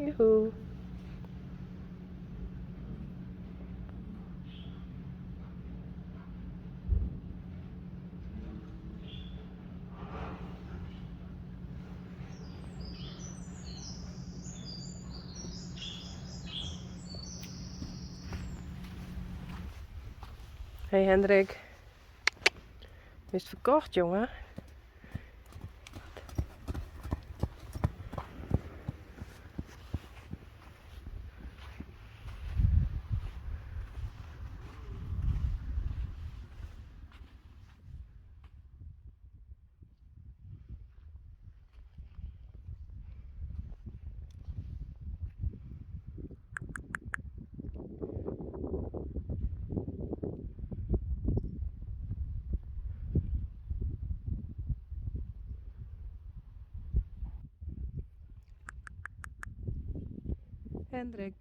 Joehoe. Hey Hendrik. Bist ferkocht, jonge? Hendrik.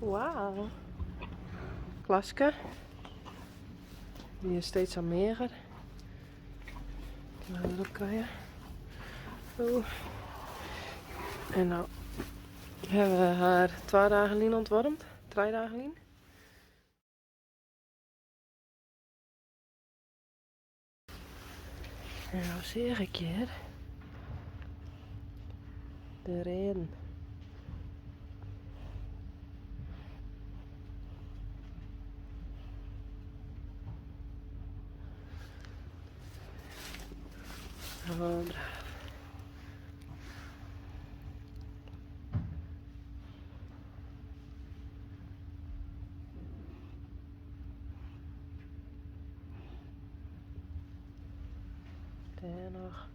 Wauw. Klaske. Die is steeds al meager. Kinne we derop krije. Oh. En no hawwe we har twa dagen lyn ûntwormd. Trije dagen lyn. En no seach ik hjir de readen. Oh, braaf. Dêr noch.